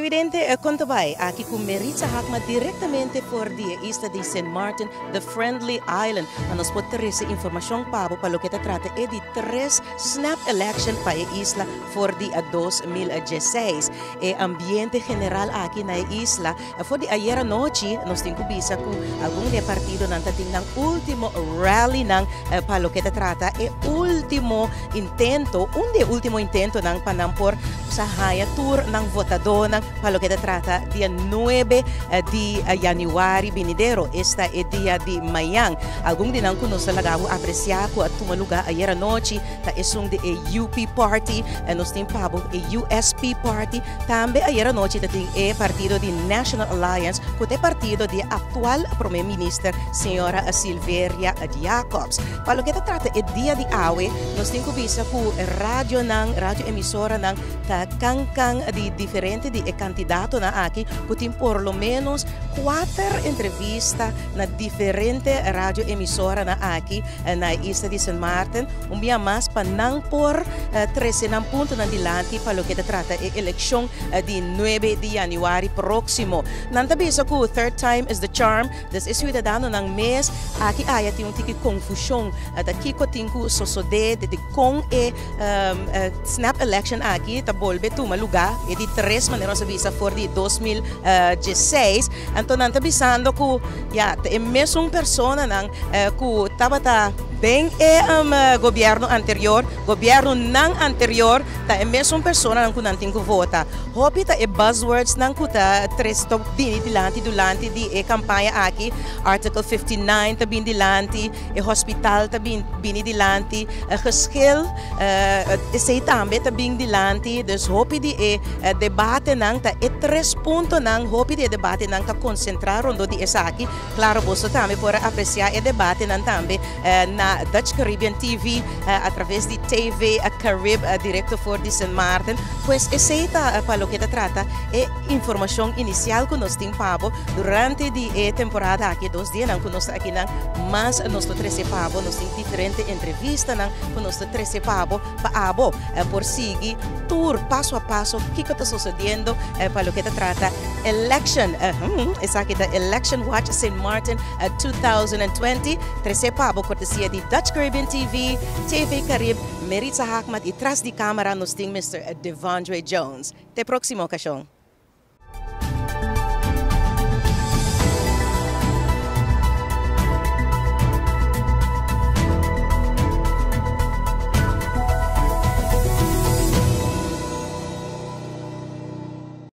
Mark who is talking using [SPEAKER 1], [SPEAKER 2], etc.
[SPEAKER 1] Televidente, kon ta bai? Aki ku Meritza Hakma direktamente for di e isla di Sint Maarten, the Friendly Island. Pa nos por trese informashon pa bo pa loke ta trata e di tres snap election pa e isla for di 2016. E ambiente general aki na e isla for di ayera nochi, nos tin ku bisa ku algun di e partidonan ta tin nan último rallynan pa loke ta trata e último intento, un di e último intentonan pa nan por sa haya tur nan votadónan pa loke ta trata dia 9 di yanüari binidero, esta e dia di mañan. Algun di nan ku nos ta laga bo apresiá ku a tuma lugá ayera nochi ta esun di e UP Party, nos tin pa bo e USP Party, tambe ayera nochi ta tin e partido di National Alliance ku ta e partido di e aktual Prome Minister señora Silveria Jacobs. Pa loke ta trata e dia di awe, nos tin ku bisa ku radionan, radio emisoranan ta kan kan di diferente di e kandidatonan aki ku tin por lo menos kuater entrevista na diferente radio emisoranan aki na e isla di Sint Maarten. Un bia mas pa nan por trese nan puntonan dilanti pa loke ta trata e elekshon di nuebe di yanüari próksimo. Nan ta bisa ku third time is the charm. Dus e siudadanonan mes aki aya tin un tiki konfushon ta kiko tin ku sosodé, di kon e snap election aki ta bolbe tuma lugá, e di tres manera nos a bisa for di 2016. Anto nan ta bisando ku ya ta e mesun personanan ku tabata den e gobièrnu anterior, gobièrnunan anterior, ta e mesun personanan ku nan tin ku vota. Hopi ta e buzzwordsnan ku ta trese ta bini dilanti dulanti di e kampaña aki. Article 59 ta bini dilanti, e hospital ta bini dilanti, e geschil esei tambe ta bini dilanti. Dus hopi di e debatenan ta e tres puntonan, hopi di e debatenan ta konsentrá rondó di esaki. Klaro boso tambe por a apresiá e debatenan tambe na Dutch Caribbean TV a traves di TV Carib direkto for di Sint Maarten. Pues esei ta pa loke ta trata e informashon inisial ku nos tin pa bo durante di e temporada aki, e dos dianan ku nos ta akinan. Mas nos ta trese pa bo, nos tin diferente entrevistanan ku nos ta trese pa bo, pa abo por sigui tur paso a paso kiko ta sosodiendo pa loke ta trata election. Esaki ta Election Watch Sint Maarten 2020, trese pa bo kortesia di Dutch Caribbean TV, TV Carib, Meritza Haakmat y tras di camera nos tin Mister Devondre Jones. Te próximo ocasión.